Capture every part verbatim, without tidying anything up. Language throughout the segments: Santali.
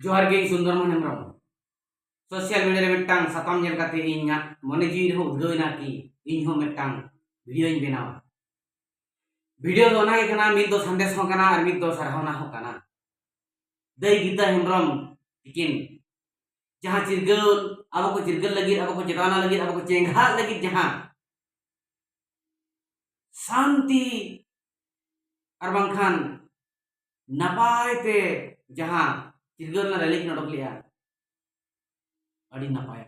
ᱡᱚᱦᱟᱨ ᱜᱮ, ᱤᱧ ᱥᱩᱱᱫᱚᱨ ᱢᱳᱦᱚᱱ ᱦᱮᱢᱵᱨᱚᱢ᱾ ᱥᱳᱥᱟᱞ ᱢᱤᱰᱤᱭᱟ ᱨᱮ ᱢᱤᱫᱴᱟᱝ ᱥᱟᱛᱟᱢ ᱧᱮᱞ ᱠᱟᱛᱮ ᱤᱧᱟᱹᱜ ᱢᱚᱱᱮ ᱡᱤᱣᱤ ᱨᱮᱦᱚᱸ ᱩᱫᱽᱜᱟᱹᱣ ᱮᱱᱟ ᱠᱤ ᱤᱧ ᱦᱚᱸ ᱢᱤᱫᱴᱟᱝ ᱵᱷᱤᱰᱤᱭᱳᱧ ᱵᱮᱱᱟᱣᱟ᱾ ᱵᱷᱤᱰᱤᱭᱳ ᱫᱚ ᱚᱱᱟ ᱜᱮ ᱠᱟᱱᱟ, ᱢᱤᱫ ᱫᱚ ᱥᱟᱸᱫᱮᱥ ᱦᱚᱸ ᱠᱟᱱᱟ ᱟᱨ ᱢᱤᱫ ᱫᱚ ᱥᱟᱨᱦᱟᱣᱱᱟ ᱦᱚᱸ ᱠᱟᱱᱟ᱾ ᱫᱟᱹᱭ ᱜᱤᱛᱟ ᱦᱮᱢᱵᱨᱚᱢ ᱛᱤᱠᱤᱱ ᱡᱟᱦᱟᱸ ᱪᱤᱨᱜᱟᱹᱞ, ᱟᱵᱚ ᱠᱚ ᱪᱤᱨᱜᱟᱹᱞ ᱞᱟᱹᱜᱤᱫ, ᱟᱵᱚ ᱠᱚ ᱪᱮᱛᱟᱣᱱᱟ ᱞᱟᱹᱜᱤᱫ, ᱟᱵᱚ ᱠᱚ ᱪᱮᱸᱜᱷᱟᱜ ᱞᱟᱹᱜᱤᱫ ᱡᱟᱦᱟᱸ ᱥᱟᱱᱛᱤ ᱟᱨ ᱵᱟᱝᱠᱷᱟᱱ ᱱᱟᱯᱟᱭ ᱛᱮ ᱡᱟᱦᱟᱸ ᱪᱤᱨᱜᱟᱹᱞ ᱨᱮᱱᱟᱜ ᱨᱮᱞᱤ ᱠᱤᱱ ᱚᱰᱚᱠ ᱞᱮᱜᱼᱟ, ᱟᱹᱰᱤ ᱱᱟᱯᱟᱭ᱾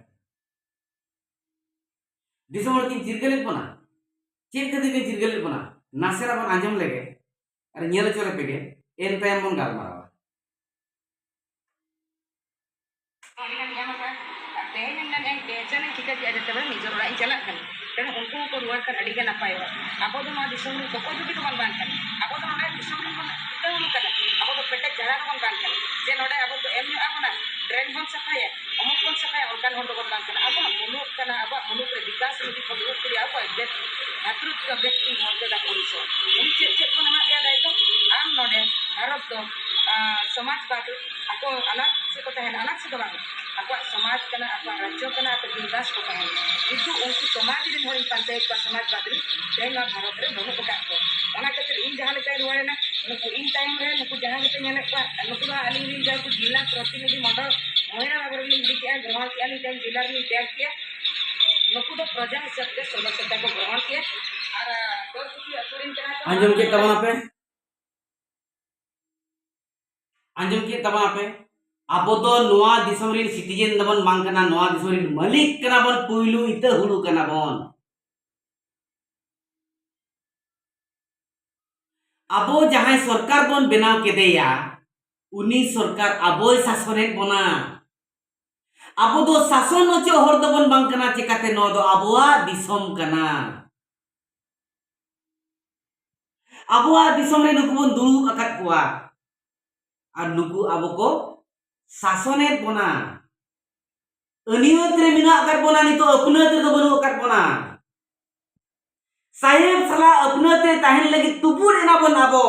ᱫᱤᱥᱚᱢ ᱦᱚᱲ ᱠᱤᱱ ᱪᱤᱨᱜᱟᱹᱞᱮᱫ ᱵᱚᱱᱟ᱾ ᱪᱮᱫ ᱠᱷᱟᱹᱛᱤᱨ ᱠᱤᱱ ᱪᱤᱨᱜᱟᱹᱞᱮᱫ ᱵᱚᱱᱟ? ᱱᱟᱥᱮᱱᱟᱜ ᱵᱚᱱ ᱟᱸᱡᱚᱢ ᱞᱮᱜᱮ ᱟᱨ ᱧᱮᱞ ᱦᱚᱪᱚ ᱞᱮᱯᱮ ᱜᱮ, ᱮᱱ ᱛᱟᱭᱚᱢ ᱵᱚᱱ ᱜᱟᱞᱢᱟᱨᱟᱣᱟ᱾ ᱟᱹᱰᱤᱜᱟᱱ ᱧᱟᱢ ᱟᱠᱟᱫ᱾ ᱟᱨ ᱛᱮᱦᱮᱧ ᱢᱮᱱᱫᱟ, ᱮᱱ ᱯᱮ ᱪᱟᱸᱫᱚᱧ ᱪᱤᱠᱟᱹ ᱠᱮᱜᱼᱟ ᱡᱮ ᱛᱚᱵᱮ ᱱᱤᱡᱮᱨ ᱚᱲᱟᱜ ᱤᱧ ᱪᱟᱞᱟᱜ ᱠᱟᱱᱟ? ᱛᱮᱦᱮᱧ ᱩᱱᱠᱩ ᱦᱚᱸᱠᱚ ᱨᱩᱣᱟᱹᱲ ᱠᱷᱟᱱ ᱟᱹᱰᱤ ᱜᱮ ᱱᱟᱯᱟᱭᱚᱜᱼᱟ᱾ ᱟᱵᱚ ᱫᱚ ᱱᱚᱣᱟ ᱫᱤᱥᱚᱢ ᱨᱮᱱ ᱠᱚᱠᱚᱭ ᱡᱩᱜᱤ ᱫᱚ ᱵᱟᱝ, ᱵᱟᱝ ᱠᱟᱱᱟ᱾ ᱟᱵᱚ ᱫᱚ ᱱᱚᱰᱮ ᱫᱤᱥᱚᱢ ᱨᱮᱱ ᱵᱚᱱ ᱤᱛᱟᱹ ᱦᱩᱲᱩ ᱠᱟᱱᱟ᱾ ᱟᱵᱚ ᱫᱚ ᱯᱮᱴᱮᱡ ᱡᱟᱭᱜᱟ ᱫᱚ ᱵᱚᱱ ᱵᱟᱝ ᱠᱟᱱᱟ᱾ ᱡᱮ ᱱᱚᱰᱮ ᱟᱵᱚ ᱠᱚ ᱮᱢ ᱧᱚᱜ ᱟᱵᱚᱱᱟ, ᱰᱨᱮᱱ ᱵᱚᱱ ᱥᱟᱯᱷᱟᱭᱟ, ᱚᱢᱩᱠ ᱵᱚᱱ ᱥᱟᱯᱷᱟᱭᱟ, ᱚᱱᱠᱟᱱ ᱦᱚᱲ ᱫᱚᱵᱚᱱ ᱵᱟᱝ ᱠᱟᱱᱟ᱾ ᱟᱵᱚᱣᱟᱜ ᱢᱩᱞᱩᱠ ᱠᱟᱱᱟ, ᱟᱵᱚᱣᱟᱜ ᱢᱩᱞᱩᱠ ᱨᱮ ᱵᱤᱠᱟᱥ ᱞᱟᱹᱜᱤᱫ ᱵᱚᱱ ᱫᱩᱲᱩᱵ ᱠᱮᱫᱟ, ᱚᱠᱚᱭ ᱵᱮᱠ-, ᱵᱷᱟᱛᱨᱤᱛᱛᱚ ᱵᱮᱠᱛᱤ ᱢᱚᱨᱡᱟᱫᱟ ᱯᱚᱨᱤᱥᱚᱫ᱾ ᱩᱱᱤ ᱪᱮᱫ ᱪᱮᱫ ᱵᱚᱱ ᱮᱢᱟ ᱫᱮᱭᱟ ᱫᱟᱭᱤᱛᱛᱚ? ᱟᱢ ᱱᱚᱰᱮ ᱵᱷᱟᱨᱚᱛ ᱫᱚ, ᱟᱸ, ᱥᱚᱢᱟᱡᱽᱵᱟᱫᱽ, ᱟᱠᱚ ᱟᱱᱟᱴ ᱥᱮ ᱠᱚ ᱛᱟᱦᱮᱱᱟ, ᱟᱱᱟᱴ ᱥᱮ ᱫᱚ ᱵᱟᱝ, ᱟᱠᱚᱣᱟᱜ ᱥᱚᱢᱟᱡᱽ ᱠᱟᱱᱟ, ᱟᱠᱚᱣᱟᱜ ᱨᱟᱡᱽᱡᱚ ᱠᱟᱱᱟ, ᱟᱠᱚ ᱵᱤᱱᱫᱟᱥ ᱠᱚ ᱛᱟᱦᱮᱱᱟ᱾ ᱠᱤᱱᱛᱩ ᱩᱱᱠᱩ ᱥᱚᱢᱟᱡᱽ ᱨᱮᱱ ᱦᱚᱲᱤᱧ ᱯᱟᱱᱛᱮᱭᱮᱫ ᱠᱚᱣᱟ, ᱥᱚᱢᱟᱡᱽᱵᱟᱫᱽ ᱨᱮ ᱛᱮᱦᱮᱧ ᱱᱚᱣᱟ ᱵᱷᱟᱨᱚᱛ ᱨᱮ ᱵᱟᱹᱱᱩᱜ ᱟᱠᱟᱫ ᱠᱚᱣᱟ᱾ ᱚᱱᱟ ᱠᱷᱟᱹᱛᱤᱨ ᱤᱧ ᱡᱟᱦᱟᱸ ᱞᱮᱠᱟᱧ ᱨᱩᱣᱟᱹᱲᱮᱱᱟ, ᱱᱩᱠᱩ ᱤᱧ ᱛᱟᱭᱚᱢ ᱨᱮ, ᱱᱩᱠᱩ ᱡᱟᱦᱟᱸ ᱜᱮᱯᱮ ᱧᱮᱞᱮᱫ ᱠᱚᱣᱟ, ᱱᱩᱠᱩ ᱫᱚ ᱟᱹᱞᱤᱧ ᱨᱮᱱ ᱡᱟᱦᱟᱸᱭ ᱠᱚ ᱡᱤᱞᱟ ᱯᱨᱚᱛᱤᱱᱤᱫᱷᱤ ᱢᱚᱱᱰᱚᱞ ᱢᱚᱦᱤᱞᱟ ᱵᱟᱵᱚᱨ ᱞᱤᱧ ᱤᱫᱤ ᱠᱮᱜᱼᱟ, ᱜᱨᱚᱦᱚᱬ ᱠᱮᱜᱼᱟ ᱞᱤᱧ, ᱛᱮᱦᱮᱧ ᱡᱤᱞᱟ ᱨᱮᱞᱤᱧ ᱛᱮᱭᱟᱨ ᱠᱮᱜᱼᱟ᱾ ᱱᱩᱠᱩ ᱫᱚ ᱯᱨᱚᱡᱟ ᱦᱤᱥᱟᱹᱵ ᱛᱮ ᱥᱚᱫᱚᱥᱥᱚᱛᱟ ᱠᱚ ᱜᱨᱚᱦᱚᱬ ᱠᱮᱜᱼᱟ᱾ ᱟᱨ, ᱟᱸ, ᱫᱚᱞ ᱠᱩᱥᱤ ᱟᱹᱛᱩ ᱨᱮᱱ ᱠᱟᱱᱟ ᱠᱚ᱾ ᱟᱸᱡᱚᱢ ᱠᱮᱫ ᱛᱟᱵᱚᱱᱟᱯᱮ? ᱟᱸᱡᱚᱢ ᱠᱮᱫ ᱛᱟᱵᱚᱱᱟᱯᱮ? ᱟᱵᱚ ᱫᱚ ᱱᱚᱣᱟ ᱫᱤᱥᱚᱢ ᱨᱮᱱ ᱥᱤᱴᱤᱡᱮᱱ ᱫᱚᱵᱚᱱ ᱵᱟᱝ ᱠᱟᱱᱟ, ᱱᱚᱣᱟ ᱫᱤᱥᱚᱢ ᱨᱮᱱ ᱢᱟᱹᱞᱤᱠ ᱠᱟᱱᱟ ᱵᱚᱱ, ᱯᱩᱭᱞᱩ ᱤᱛᱟᱹ ᱦᱩᱲᱩ ᱠᱟᱱᱟ ᱵᱚᱱ᱾ ᱟᱵᱚ ᱡᱟᱦᱟᱸᱭ ᱥᱚᱨᱠᱟᱨ ᱵᱚᱱ ᱵᱮᱱᱟᱣ ᱠᱮᱫᱮᱭᱟ, ᱩᱱᱤ ᱥᱚᱨᱠᱟᱨ ᱟᱵᱚᱭ ᱥᱟᱥᱚᱱᱮᱫ ᱵᱚᱱᱟ᱾ ᱟᱵᱚ ᱫᱚ ᱥᱟᱥᱚᱱ ᱦᱚᱪᱚ ᱦᱚᱲ ᱫᱚᱵᱚᱱ ᱵᱟᱝ ᱠᱟᱱᱟ, ᱪᱮᱠᱟᱛᱮ ᱱᱚᱣᱟ ᱫᱚ ᱟᱵᱚᱣᱟᱜ ᱫᱤᱥᱚᱢ ᱠᱟᱱᱟ᱾ ᱟᱵᱚᱣᱟᱜ ᱫᱤᱥᱚᱢ ᱨᱮ ᱱᱩᱠᱩ ᱵᱚᱱ ᱫᱩᱲᱩᱵ ᱟᱠᱟᱫ ᱠᱚᱣᱟ ᱟᱨ ᱱᱩᱠᱩ ᱟᱵᱚ ᱠᱚ ᱥᱟᱥᱚᱱᱮᱫ ᱵᱚᱱᱟ᱾ ᱟᱹᱱᱤᱭᱟᱹᱛ ᱨᱮ ᱢᱮᱱᱟᱜ ᱟᱠᱟᱫ ᱵᱚᱱᱟ, ᱱᱤᱛᱚᱜ ᱟᱹᱯᱱᱟᱹᱛ ᱨᱮᱫᱚ ᱵᱟᱹᱱᱩᱜ ᱟᱠᱟᱫ ᱵᱚᱱᱟ᱾ ᱥᱟᱦᱮᱵ ᱥᱟᱞᱟᱜ ᱟᱹᱯᱱᱟᱹᱛ ᱨᱮ ᱛᱟᱦᱮᱱ ᱞᱟᱹᱜᱤᱫ ᱛᱩᱯᱩᱫ ᱮᱱᱟ ᱵᱚᱱ ᱟᱵᱚ᱾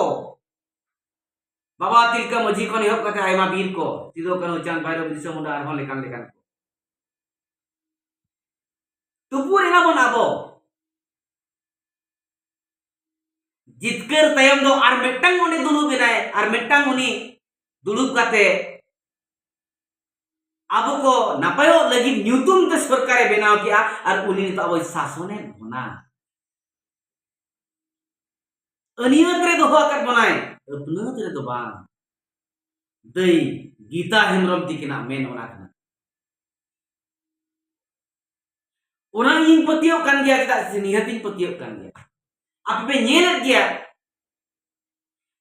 ᱵᱟᱵᱟ ᱛᱤᱞᱠᱟᱹ ᱢᱟᱹᱡᱷᱤ ᱠᱷᱚᱱ ᱮᱦᱚᱵ ᱠᱟᱛᱮ ᱟᱭᱢᱟ ᱵᱤᱨ ᱠᱚ, ᱥᱤᱫᱩ ᱠᱟᱹᱱᱦᱩ ᱪᱟᱸᱫᱽ ᱵᱷᱟᱭᱨᱳ ᱵᱤᱨᱥᱟ ᱢᱩᱱᱰᱟ ᱟᱨᱦᱚᱸ ᱞᱮᱠᱟᱱ ᱞᱮᱠᱟᱱ ᱠᱚ᱾ ᱛᱩᱯᱩᱫ ᱮᱱᱟ ᱵᱚᱱ ᱟᱵᱚ᱾ ᱡᱤᱛᱠᱟᱹᱨ ᱛᱟᱭᱚᱢ ᱫᱚ ᱟᱨ ᱢᱤᱫᱴᱟᱝ ᱚᱸᱰᱮ ᱫᱩᱲᱩᱵ ᱮᱱᱟᱭ, ᱟᱨ ᱢᱤᱫᱴᱟᱝ ᱩᱱᱤ ᱫᱩᱲᱩᱵ ᱠᱟᱛᱮ ᱟᱵᱚ ᱠᱚ ᱱᱟᱯᱟᱭᱚᱜ ᱞᱟᱹᱜᱤᱫ ᱧᱩᱛᱩᱢ ᱛᱮ ᱥᱚᱨᱠᱟᱨᱮ ᱵᱮᱱᱟᱣ ᱠᱮᱜᱼᱟ, ᱟᱨ ᱩᱱᱤ ᱱᱤᱛᱚᱜ ᱟᱵᱚᱭ ᱥᱟᱥᱚᱱᱮᱫ ᱵᱚᱱᱟ᱾ ᱟᱹᱱᱤᱭᱟᱹᱛ ᱨᱮ ᱫᱚᱦᱚ ᱟᱠᱟᱫ ᱵᱚᱱᱟᱭ, ᱟᱹᱯᱱᱟᱹᱛ ᱨᱮᱫᱚ ᱵᱟᱝ᱾ ᱫᱟᱹᱭ ᱜᱤᱛᱟ ᱦᱮᱢᱵᱨᱚᱢ ᱛᱤᱠᱤᱱᱟᱜ ᱢᱮᱱ ᱚᱱᱟ ᱠᱟᱱᱟ᱾ ᱚᱱᱟ ᱤᱧ ᱯᱟᱹᱛᱭᱟᱹᱣ ᱠᱟᱱ ᱜᱮᱭᱟ, ᱪᱮᱫᱟᱜ ᱥᱮ ᱱᱤᱦᱟᱹᱛᱤᱧ ᱯᱟᱹᱛᱭᱟᱹᱣ ᱠᱟᱱ ᱜᱮᱭᱟ᱾ ᱟᱯᱮ ᱯᱮ ᱧᱮᱞᱮᱫ ᱜᱮᱭᱟ,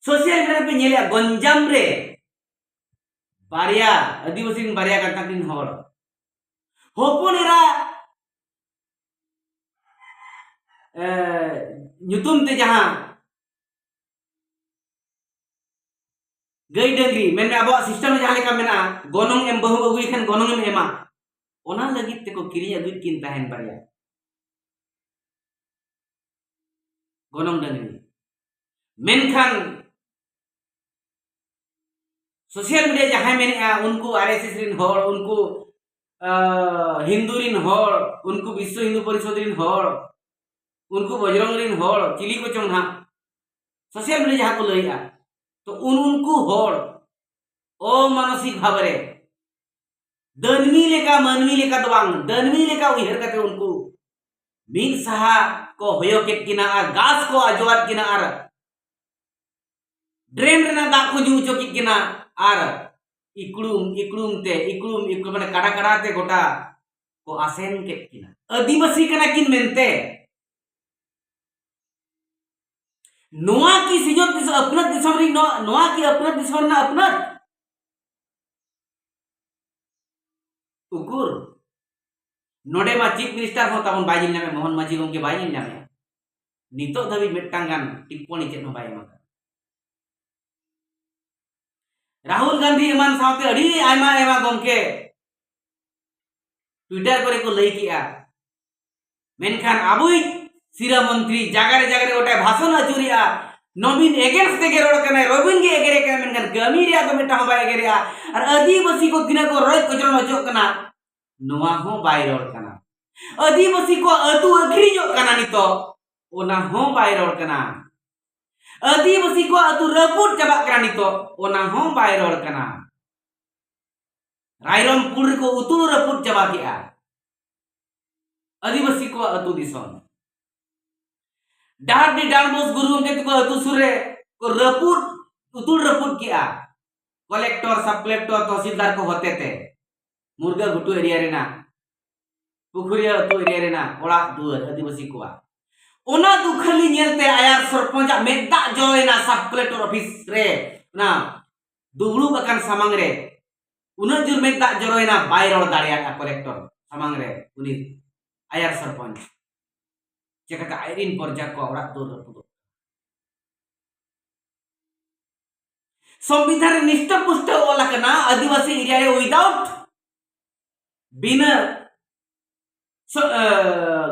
ᱥᱳᱥᱟᱞ ᱢᱤᱰᱤᱭᱟ ᱨᱮᱯᱮ ᱧᱮᱞᱮᱫᱼᱟ, ᱜᱚᱧᱡᱟᱢ ᱨᱮ ᱵᱟᱨᱭᱟ ᱟᱹᱫᱤᱵᱟᱹᱥᱤ ᱨᱮᱱ ᱵᱟᱨᱭᱟ ᱜᱟᱛᱟᱠ ᱨᱮᱱ ᱦᱚᱲ ᱦᱚᱯᱚᱱ ᱮᱨᱟ, ᱮ, ᱧᱩᱛᱩᱢ ᱛᱮ ᱡᱟᱦᱟᱸ ᱜᱟᱹᱭ ᱰᱟᱹᱝᱨᱤ, ᱢᱮᱱᱢᱮ ᱟᱵᱚᱣᱟᱜ ᱥᱤᱥᱴᱮᱢ ᱨᱮ ᱡᱟᱦᱟᱸ ᱞᱮᱠᱟ ᱢᱮᱱᱟᱜᱼᱟ, ᱜᱚᱱᱚᱝ ᱮᱢ, ᱵᱟᱹᱦᱩ ᱟᱹᱜᱩᱭ ᱠᱷᱟᱱ ᱜᱚᱱᱚᱝ ᱮᱢ ᱮᱢᱟ, ᱚᱱᱟ ᱞᱟᱹᱜᱤᱫ ᱛᱮᱠᱚ ᱠᱤᱨᱤᱧ ᱟᱹᱜᱩᱭᱮᱫ ᱠᱤᱱ ᱛᱟᱦᱮᱱ ᱵᱟᱨᱭᱟ᱾ ᱜᱚᱱᱚᱝ ᱰᱟᱹᱝᱨᱤ᱾ ᱢᱮᱱᱠᱷᱟᱱ ᱥᱳᱥᱟᱞ ᱢᱤᱰᱤᱭᱟ ᱡᱟᱦᱟᱸᱭ ᱢᱮᱱᱮᱜᱼᱟ, ᱩᱱᱠᱩ ᱟᱨ ᱮᱥ ᱮᱥ ᱨᱮᱱ ᱦᱚᱲ, ᱩᱱᱠᱩ, ᱟ, ᱦᱤᱱᱫᱩ ᱨᱮᱱ ᱦᱚᱲ, ᱩᱱᱠᱩ ᱵᱤᱥᱥᱚ ᱦᱤᱱᱫᱩ ᱯᱚᱨᱤᱥᱚᱫᱽ ᱨᱮᱱ ᱦᱚᱲ, ᱩᱱᱠᱩ ᱵᱚᱡᱽᱨᱚᱝ ᱨᱮᱱ ᱦᱚᱲ, ᱪᱤᱞᱤ ᱠᱚᱪᱚᱝ ᱱᱟᱦᱟᱜ, ᱥᱳᱥᱟᱞ ᱢᱤᱰᱤᱭᱟ ᱡᱟᱦᱟᱸ ᱠᱚ ᱞᱟᱹᱭᱮᱜᱼᱟ, ᱛᱚ ᱩᱱ-, ᱩᱱᱠᱩ ᱦᱚᱲ ᱚᱢᱟᱱᱚᱥᱤᱠ ᱵᱷᱟᱵᱽ ᱨᱮ ᱫᱟᱹᱱᱢᱤ ᱞᱮᱠᱟ, ᱢᱟᱹᱱᱢᱤ ᱞᱮᱠᱟ ᱫᱚ ᱵᱟᱝ, ᱫᱟᱹᱱᱢᱤ ᱞᱮᱠᱟ ᱩᱭᱦᱟᱹᱨ ᱠᱟᱛᱮ ᱩᱱᱠᱩ ᱢᱤᱫ ᱥᱟᱦᱟ ᱠᱚ ᱦᱚᱭᱚ ᱠᱮᱫ ᱠᱤᱱᱟ ᱟᱨ ᱜᱷᱟᱥ ᱠᱚ ᱟᱡᱚᱣᱟᱫ ᱠᱤᱱᱟ ᱟᱨ ᱰᱨᱮᱱ ᱨᱮᱱᱟᱜ ᱫᱟᱜ ᱠᱚ ᱧᱩ ᱦᱚᱪᱚ ᱠᱮᱫ ᱠᱤᱱᱟ ᱟᱨ ᱤᱠᱲᱩᱢ, ᱤᱠᱲᱩᱢ ᱛᱮ, ᱤᱠᱲᱩᱢ, ᱤᱠᱲᱩᱢ, ᱢᱟᱱᱮ ᱠᱟᱰᱟ, ᱠᱟᱰᱟ ᱛᱮ ᱜᱚᱴᱟ ᱠᱚ ᱟᱥᱮᱱ ᱠᱮᱫ ᱠᱤᱱᱟ᱾ ᱟᱹᱫᱤᱵᱟᱹᱥᱤ ᱠᱟᱱᱟ ᱠᱤᱱ ᱢᱮᱱᱛᱮ᱾ ᱱᱚᱣᱟ ᱠᱤ ᱥᱤᱧᱚᱛ ᱫᱤᱥᱚᱢ, ᱟᱹᱯᱱᱟᱹᱛ ᱫᱤᱥᱚᱢ ᱨᱤᱱ, ᱱᱚᱣᱟ, ᱱᱚᱣᱟ ᱠᱤ ᱟᱹᱯᱱᱟᱹᱛ ᱫᱤᱥᱚᱢ ᱨᱮᱱᱟᱜ ᱟᱹᱯᱱᱟᱹᱛ? ᱩᱠᱩᱨ, ᱱᱚᱰᱮ ᱢᱟ ᱪᱤᱯ ᱢᱤᱱᱤᱥᱴᱟᱨ ᱦᱚᱸ ᱛᱟᱵᱚᱱ ᱵᱟᱭ ᱧᱮᱞ ᱧᱟᱢᱮᱫ, ᱢᱳᱦᱚᱱ ᱢᱟᱹᱡᱷᱤ ᱜᱚᱢᱠᱮ ᱵᱟᱭ ᱧᱮᱞ ᱧᱟᱢᱮᱫ᱾ ᱱᱤᱛᱚᱜ ᱫᱷᱟᱹᱵᱤᱡ ᱢᱤᱫᱴᱟᱝ ᱜᱟᱱ ᱴᱤᱯᱯᱚᱬᱤ ᱪᱮᱫ ᱦᱚᱸ ᱵᱟᱭ ᱮᱢ ᱟᱠᱟᱫᱟ᱾ ᱨᱟᱦᱩᱞ ᱜᱟᱱᱫᱷᱤ ᱮᱢᱟᱱ ᱥᱟᱶᱛᱮ ᱟᱹᱰᱤ ᱟᱭᱢᱟ ᱟᱭᱢᱟ ᱜᱚᱢᱠᱮ ᱴᱩᱭᱴᱟᱨ ᱠᱚᱨᱮ ᱠᱚ ᱞᱟᱹᱭ ᱠᱮᱜᱼᱟ, ᱢᱮᱱᱠᱷᱟᱱ ᱟᱵᱚᱭᱤᱡ ᱥᱤᱨᱟᱹ ᱢᱚᱱᱛᱨᱤ ᱡᱟᱭᱜᱟ ᱨᱮ ᱡᱟᱭᱜᱟ ᱨᱮ ᱜᱚᱴᱟᱭ ᱵᱷᱟᱥᱚᱱ ᱟᱹᱪᱩᱨᱮᱜᱼᱟ, ᱱᱚᱵᱤᱱ against ᱛᱮᱜᱮ ᱨᱚᱲ ᱠᱟᱱᱟᱭ, ᱨᱚᱵᱤᱱ ᱜᱮ ᱮᱜᱮᱨᱮ ᱠᱟᱱᱟ, ᱢᱮᱱᱠᱷᱟᱱ ᱠᱟᱹᱢᱤ ᱨᱮᱭᱟᱜ ᱫᱚ ᱢᱤᱫᱴᱟᱝ ᱦᱚᱸ ᱵᱟᱭ ᱮᱜᱮᱨᱮᱜᱼᱟ᱾ ᱟᱨ ᱟᱹᱫᱤᱵᱟᱹᱥᱤ ᱠᱚ ᱛᱤᱱᱟᱹᱜ ᱠᱚ ᱨᱚᱡᱽ ᱠᱚᱪᱞᱚᱱ ᱦᱚᱪᱚᱜ ᱠᱟᱱᱟ, ᱱᱚᱣᱟ ᱦᱚᱸ ᱵᱟᱭ ᱨᱚᱲ ᱠᱟᱱᱟ᱾ ᱟᱹᱫᱤᱵᱟᱹᱥᱤ ᱠᱚᱣᱟᱜ ᱟᱹᱛᱩ ᱟᱹᱠᱷᱨᱤᱧᱚᱜ ᱠᱟᱱᱟ ᱱᱤᱛᱚᱜ, ᱚᱱᱟ ᱦᱚᱸ ᱵᱟᱭ ᱨᱚᱲ ᱠᱟᱱᱟ᱾ ᱟᱹᱫᱤᱵᱟᱹᱥᱤ ᱠᱚᱣᱟᱜ ᱟᱹᱛᱩ ᱨᱟᱹᱯᱩᱫ ᱪᱟᱵᱟᱜ ᱠᱟᱱᱟ ᱱᱤᱛᱚᱜ, ᱚᱱᱟ ᱦᱚᱸ ᱵᱟᱭ ᱨᱚᱲ ᱠᱟᱱᱟ᱾ ᱨᱟᱭᱨᱚᱝᱯᱩᱨ ᱨᱮᱠᱚ ᱩᱛᱩ ᱨᱟᱹᱯᱩᱫ ᱪᱟᱵᱟ ᱠᱮᱜᱼᱟ ᱟᱹᱫᱤᱵᱟᱹᱥᱤ ᱠᱚᱣᱟᱜ ᱟᱹᱛᱩ ᱫᱤᱥᱚᱢ᱾ ᱰᱟᱦᱟᱨᱰᱤ ᱰᱟᱱᱵᱚᱥ ᱜᱩᱨᱩ ᱜᱚᱢᱠᱮ ᱛᱟᱠᱚ ᱟᱹᱛᱩ ᱥᱩᱨ ᱨᱮ ᱠᱚ ᱨᱟᱹᱯᱩᱫ, ᱩᱛᱩᱲ ᱨᱟᱹᱯᱩᱫ ᱠᱮᱜᱼᱟ᱾ ᱠᱚᱞᱮᱠᱴᱚᱨ, ᱥᱟᱵ ᱠᱚᱞᱮᱠᱴᱚᱨ, ᱛᱚᱦᱥᱤᱞᱫᱟᱨ ᱠᱚ ᱦᱚᱛᱮᱛᱮ ᱢᱩᱨᱜᱟᱹ ᱜᱷᱩᱴᱩ ᱮᱨᱤᱭᱟ ᱨᱮᱱᱟᱜ, ᱯᱩᱠᱷᱩᱨᱤᱭᱟᱹ ᱟᱹᱛᱩ ᱮᱨᱤᱭᱟ ᱨᱮᱱᱟᱜ ᱚᱲᱟᱜ ᱫᱩᱣᱟᱹᱨ ᱟᱹᱫᱤᱵᱟᱹᱥᱤ ᱠᱚᱣᱟᱜ᱾ ᱚᱱᱟ ᱫᱩᱠᱷᱟᱹᱞᱤ ᱧᱮᱞᱛᱮ ᱟᱭᱟᱨ ᱥᱚᱨᱯᱚᱧᱡᱟᱜ ᱢᱮᱫ ᱫᱟᱜ ᱡᱚᱨᱚᱭᱮᱱᱟ ᱥᱟᱵ ᱠᱚᱞᱮᱠᱴᱚᱨ ᱚᱯᱷᱤᱥ ᱨᱮ, ᱚᱱᱟ ᱫᱩᱯᱲᱩᱵ ᱟᱠᱟᱱ ᱥᱟᱢᱟᱝ ᱨᱮ᱾ ᱩᱱᱟᱹᱜ ᱡᱳᱨ ᱢᱮᱫ ᱫᱟᱜ ᱡᱚᱨᱚᱭᱮᱱᱟ, ᱵᱟᱭ ᱨᱚᱲ ᱫᱟᱲᱮᱭᱟᱫᱟ ᱠᱚᱞᱮᱠᱴᱚᱨ ᱥᱟᱢᱟᱝ ᱨᱮ ᱩᱱᱤ ᱟᱭᱟᱨ ᱥᱚᱨᱯᱚᱧᱡᱽ᱾ ᱪᱮᱠᱟᱛᱮ ᱟᱡᱨᱤᱱ ᱯᱨᱚᱡᱟ ᱠᱚᱣᱟᱜ ᱚᱲᱟᱜ ᱫᱩᱣᱟᱹᱨ ᱨᱟᱹᱯᱩᱫᱚᱜ? ᱥᱚᱝᱵᱤᱫᱷᱟᱱ ᱨᱮ ᱱᱤᱥᱴᱟᱹ ᱯᱩᱥᱴᱟᱹ ᱚᱞ ᱟᱠᱟᱱᱟ, ᱟᱹᱫᱤᱵᱟᱹᱥᱤ ᱮᱨᱤᱭᱟ ᱨᱮ without, ᱵᱤᱱᱟᱹ ᱥᱚ-, ᱮ,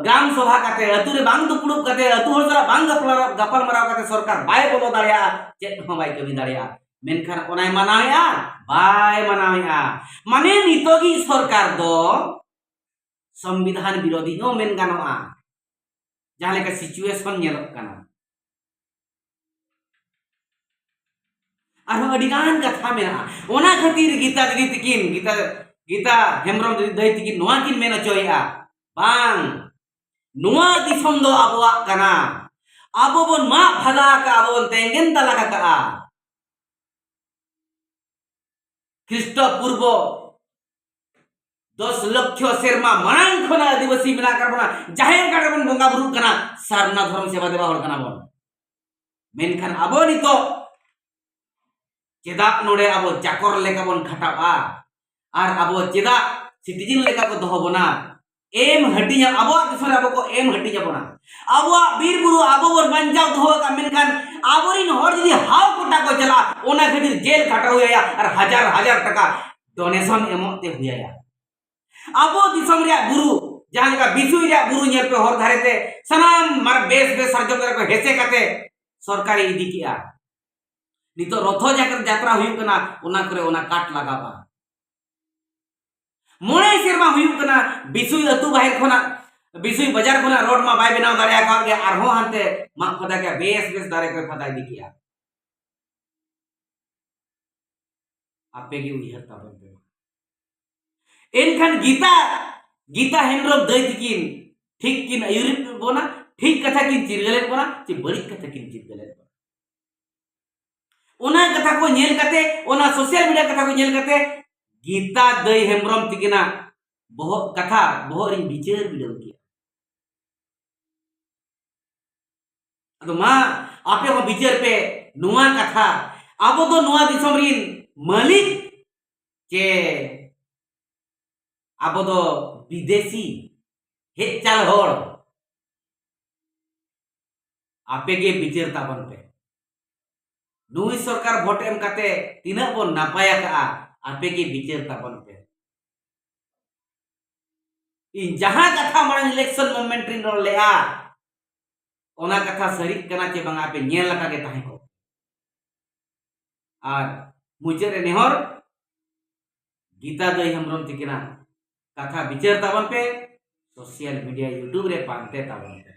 ᱜᱨᱟᱢ ᱥᱚᱵᱷᱟ ᱠᱟᱛᱮ, ᱟᱹᱛᱩ ᱨᱮ ᱵᱟᱝ ᱫᱩᱯᱲᱩᱵ ᱠᱟᱛᱮ, ᱟᱹᱛᱩ ᱦᱚᱲ ᱥᱟᱞᱟᱜ ᱵᱟᱝ ᱜᱟᱯᱟᱞ-, ᱜᱟᱯᱟᱞᱢᱟᱨᱟᱣ ᱠᱟᱛᱮ ᱥᱚᱨᱠᱟᱨ ᱵᱟᱭ ᱵᱚᱞᱚ ᱫᱟᱲᱮᱭᱟᱜᱼᱟ, ᱪᱮᱫ ᱦᱚᱸ ᱵᱟᱭ ᱠᱟᱹᱢᱤ ᱫᱟᱲᱮᱭᱟᱜᱼᱟ᱾ ᱢᱮᱱᱠᱷᱟᱱ ᱚᱱᱟᱭ ᱢᱟᱱᱟᱣᱮᱫᱼᱟ? ᱵᱟᱭ ᱢᱟᱱᱟᱣᱮᱫᱼᱟ᱾ ᱢᱟᱱᱮ ᱱᱤᱛᱚᱜᱤᱡ ᱥᱚᱨᱠᱟᱨ ᱫᱚ ᱥᱚᱝᱵᱤᱫᱷᱟᱱ ᱵᱤᱨᱳᱫᱷᱤ ᱦᱚᱸ ᱢᱮᱱ ᱜᱟᱱᱚᱜᱼᱟ, ᱡᱟᱦᱟᱸ ᱞᱮᱠᱟ situation ᱧᱮᱞᱚᱜ ᱠᱟᱱᱟ᱾ ᱟᱨᱦᱚᱸ ᱟᱹᱰᱤ ᱜᱟᱱ ᱠᱟᱛᱷᱟ ᱢᱮᱱᱟᱜᱼᱟ᱾ ᱚᱱᱟ ᱠᱷᱟᱹᱛᱤᱨ ᱜᱤᱛᱟ ᱫᱤᱫᱤ ᱛᱤᱠᱤᱱ, ᱜᱤᱛᱟ, ᱜᱤᱛᱟ ᱦᱮᱢᱵᱨᱚᱢ ᱫᱤᱫᱤ ᱫᱟᱹᱭ ᱛᱤᱠᱤᱱ ᱱᱚᱣᱟ ᱠᱤᱱ ᱢᱮᱱ ᱦᱚᱪᱚᱭᱮᱫᱼᱟ, ᱵᱟᱝ, ᱱᱚᱣᱟ ᱫᱤᱥᱚᱢ ᱫᱚ ᱟᱵᱚᱣᱟᱜ ᱠᱟᱱᱟ᱾ ᱟᱵᱚ ᱵᱚᱱ ᱢᱟᱜ ᱯᱷᱟᱫᱟ ᱟᱠᱟᱫᱼᱟ, ᱟᱵᱚ ᱵᱚᱱ ᱛᱮᱸᱜᱮᱱ ᱛᱟᱞᱟ ᱟᱠᱟᱫᱼᱟ᱾ ᱠᱷᱨᱤᱥᱴᱚ ᱯᱩᱨᱵᱚ ᱫᱚᱥ ᱞᱚᱠᱠᱷᱚ ᱥᱮᱨᱢᱟ ᱢᱟᱲᱟᱝ ᱠᱷᱚᱱᱟᱜ ᱟᱹᱫᱤᱵᱟᱹᱥᱤ ᱢᱮᱱᱟᱜ ᱟᱠᱟᱫ ᱵᱚᱱᱟ, ᱡᱟᱦᱮᱨ ᱜᱟᱲ ᱨᱮᱵᱚᱱ ᱵᱚᱸᱜᱟ ᱵᱩᱨᱩᱜ ᱠᱟᱱᱟ, ᱥᱟᱨᱱᱟ ᱫᱷᱚᱨᱚᱢ ᱥᱮᱵᱟ ᱫᱮᱵᱟ ᱦᱚᱲ ᱠᱟᱱᱟ ᱵᱚᱱ᱾ ᱢᱮᱱᱠᱷᱟᱱ ᱟᱵᱚ ᱱᱤᱛᱚᱜ ᱪᱮᱫᱟᱜ ᱱᱚᱰᱮ ᱟᱵᱚ ᱪᱟᱠᱚᱨ ᱞᱮᱠᱟ ᱵᱚᱱ ᱠᱷᱟᱴᱟᱜᱼᱟ? ᱟᱨ ᱟᱵᱚ ᱪᱮᱫᱟᱜ citizen ᱞᱮᱠᱟ ᱠᱚ ᱫᱚᱦᱚ ᱵᱚᱱᱟ? ᱮᱢ ᱦᱟᱹᱴᱤᱧᱟ, ᱟᱵᱚᱣᱟᱜ ᱫᱤᱥᱚᱢ ᱨᱮ ᱟᱵᱚ ᱠᱚ ᱮᱢ ᱦᱟᱹᱴᱤᱧ ᱟᱵᱚᱱᱟ᱾ ᱟᱵᱚᱣᱟᱜ ᱵᱤᱨ ᱵᱩᱨᱩ ᱟᱵᱚ ᱵᱚᱱ ᱵᱟᱧᱪᱟᱣ ᱫᱚᱦᱚ ᱟᱠᱟᱫ, ᱢᱮᱱᱠᱷᱟᱱ ᱟᱵᱚᱨᱤᱱ ᱦᱚᱲ ᱡᱩᱫᱤ ᱦᱟᱣ ᱠᱚᱴᱟ ᱠᱚ ᱪᱟᱞᱟᱜᱼᱟ, ᱚᱱᱟ ᱠᱷᱟᱹᱛᱤᱨ ᱡᱮᱞ ᱠᱷᱟᱴᱟᱣ ᱦᱩᱭ ᱟᱭᱟ ᱟᱨ ᱦᱟᱡᱟᱨ ᱦᱟᱡᱟᱨ ᱴᱟᱠᱟ donation ᱮᱢᱚᱜ ᱛᱮ ᱦᱩᱭ ᱟᱭᱟ᱾ ᱟᱵᱚ ᱫᱤᱥᱚᱢ ᱨᱮᱭᱟᱜ ᱵᱩᱨᱩ, ᱡᱟᱦᱟᱸ ᱞᱮᱠᱟ ᱵᱤᱥᱩᱭ ᱨᱮᱭᱟᱜ ᱵᱩᱨᱩ ᱧᱮᱞ ᱯᱮ, ᱦᱚᱨ ᱫᱷᱟᱨᱮ ᱛᱮ ᱥᱟᱱᱟᱢ ᱢᱟᱨ-, ᱵᱮᱥ ᱵᱮᱥ ᱥᱟᱨᱡᱚᱢ ᱫᱟᱨᱮ ᱠᱚ ᱦᱮᱸᱥᱮ ᱠᱟᱛᱮ ᱥᱚᱨᱠᱟᱨᱮ ᱤᱫᱤ ᱠᱮᱜᱼᱟ᱾ ᱱᱤᱛᱚᱜ ᱨᱚᱛᱷᱚ ᱡᱟᱛᱨᱟ ᱦᱩᱭᱩᱜ ᱠᱟᱱᱟ, ᱚᱱᱟ ᱠᱚᱨᱮ ᱚᱱᱟ ᱠᱟᱴ ᱞᱟᱜᱟᱣᱟ᱾ ᱢᱚᱬᱮ ᱥᱮᱨᱢᱟ ᱦᱩᱭᱩᱜ ᱠᱟᱱᱟ, ᱵᱤᱥᱩᱭ ᱟᱹᱛᱩ ᱵᱟᱦᱮᱨ ᱠᱷᱚᱱᱟᱜ, ᱵᱤᱥᱩᱭ ᱵᱟᱡᱟᱨ ᱠᱷᱚᱱᱟᱜ ᱨᱳᱰ ᱢᱟ ᱵᱟᱭ ᱵᱮᱱᱟᱣ ᱫᱟᱲᱮ ᱟᱠᱟᱫ ᱜᱮ, ᱟᱨᱦᱚᱸ ᱦᱟᱱᱛᱮ ᱢᱟᱜ ᱯᱷᱟᱫᱟ ᱠᱮᱜᱼᱟ, ᱵᱮᱥ ᱵᱮᱥ ᱫᱟᱨᱮ ᱠᱚᱭ ᱯᱷᱟᱫᱟ ᱤᱫᱤ ᱠᱮᱜᱼᱟ᱾ ᱟᱯᱮ ᱜᱮ ᱩᱭᱦᱟᱹᱨ ᱛᱟᱵᱚᱱ ᱯᱮ ᱢᱟ᱾ ᱮᱱᱠᱷᱟᱱ ᱜᱤᱛᱟ, ᱜᱤᱛᱟ ᱦᱮᱢᱵᱨᱚᱢ ᱫᱟᱹᱭ ᱛᱤᱠᱤᱱ ᱴᱷᱤᱠ ᱠᱤᱱ ᱟᱹᱭᱩᱨᱮᱫ ᱵᱚᱱᱟ, ᱴᱷᱤᱠ ᱠᱟᱛᱷᱟ ᱠᱤᱱ ᱪᱤᱨᱜᱟᱹᱞᱮᱫ ᱵᱚᱱᱟ, ᱪᱮ ᱵᱟᱹᱲᱤᱡ ᱠᱟᱛᱷᱟ ᱠᱤᱱ ᱪᱤᱨᱜᱟᱹᱞᱮᱫ ᱵᱚᱱᱟ? ᱚᱱᱟ ᱠᱟᱛᱷᱟ ᱠᱚ ᱧᱮᱞ ᱠᱟᱛᱮ, ᱚᱱᱟ ᱥᱳᱥᱟᱞ ᱢᱤᱰᱤᱭᱟ ᱠᱟᱛᱷᱟ ᱠᱚ ᱧᱮᱞ ᱠᱟᱛᱮ ᱜᱤᱛᱟ ᱫᱟᱹᱭ ᱦᱮᱢᱵᱨᱚᱢ ᱛᱤᱠᱤᱱᱟᱜ ᱵᱚᱦᱚᱜ ᱠᱟᱛᱷᱟ ᱵᱚᱦᱚᱜ ᱨᱤᱧ ᱵᱤᱪᱟᱹᱨ ᱵᱤᱰᱟᱹᱣ ᱠᱮᱜᱼᱟ᱾ ᱟᱫᱚ ᱢᱟ, ᱟᱯᱮ ᱦᱚᱸ ᱵᱤᱪᱟᱹᱨ ᱯᱮ ᱱᱚᱣᱟ ᱠᱟᱛᱷᱟ, ᱟᱵᱚ ᱫᱚ ᱱᱚᱣᱟ ᱫᱤᱥᱚᱢ ᱨᱤᱱ ᱢᱟᱹᱞᱤᱠ ᱪᱮ ᱟᱵᱚ ᱫᱚ ᱵᱤᱫᱮᱥᱤ ᱦᱮᱡ ᱪᱟᱞ ᱦᱚᱲ? ᱟᱯᱮ ᱜᱮ ᱵᱤᱪᱟᱹᱨ ᱛᱟᱵᱚᱱ ᱯᱮ᱾ ᱱᱩᱭ ᱥᱚᱨᱠᱟᱨ ᱵᱷᱳᱴ ᱮᱢ ᱠᱟᱛᱮ ᱛᱤᱱᱟᱹᱜ ᱵᱚᱱ ᱱᱟᱯᱟᱭ ᱟᱠᱟᱜᱼᱟ, ᱟᱯᱮ ᱜᱮ ᱵᱤᱪᱟᱹᱨ ᱛᱟᱵᱚᱱ ᱯᱮ᱾ ᱤᱧ ᱡᱟᱦᱟᱸ ᱠᱟᱛᱷᱟ ᱢᱟᱲᱟᱝ ᱤᱞᱮᱠᱥᱚᱱ ᱢᱩᱵᱷᱢᱮᱱᱴ ᱨᱤᱧ ᱨᱚᱲ ᱞᱮᱜᱼᱟ, ᱚᱱᱟ ᱠᱟᱛᱷᱟ ᱥᱟᱹᱨᱤᱜ ᱠᱟᱱᱟ ᱪᱮ ᱵᱟᱝᱟ, ᱟᱯᱮ ᱧᱮᱞ ᱟᱠᱟ ᱜᱮ ᱛᱟᱦᱮᱸ ᱠᱚᱜ᱾ ᱟᱨ ᱢᱩᱪᱟᱹᱫ ᱨᱮ ᱱᱮᱦᱚᱨ, ᱜᱤᱛᱟ ᱫᱟᱹᱭ ᱦᱮᱢᱵᱨᱚᱢ ᱛᱤᱠᱤᱱᱟᱜ ᱠᱟᱛᱷᱟ ᱵᱤᱪᱟᱹᱨ ᱛᱟᱵᱚᱱ ᱯᱮ, ᱥᱳᱥᱟᱞ ᱢᱤᱰᱤᱭᱟ, YouTube ᱨᱮ ᱯᱟᱱᱛᱮ ᱛᱟᱵᱚᱱ ᱯᱮ᱾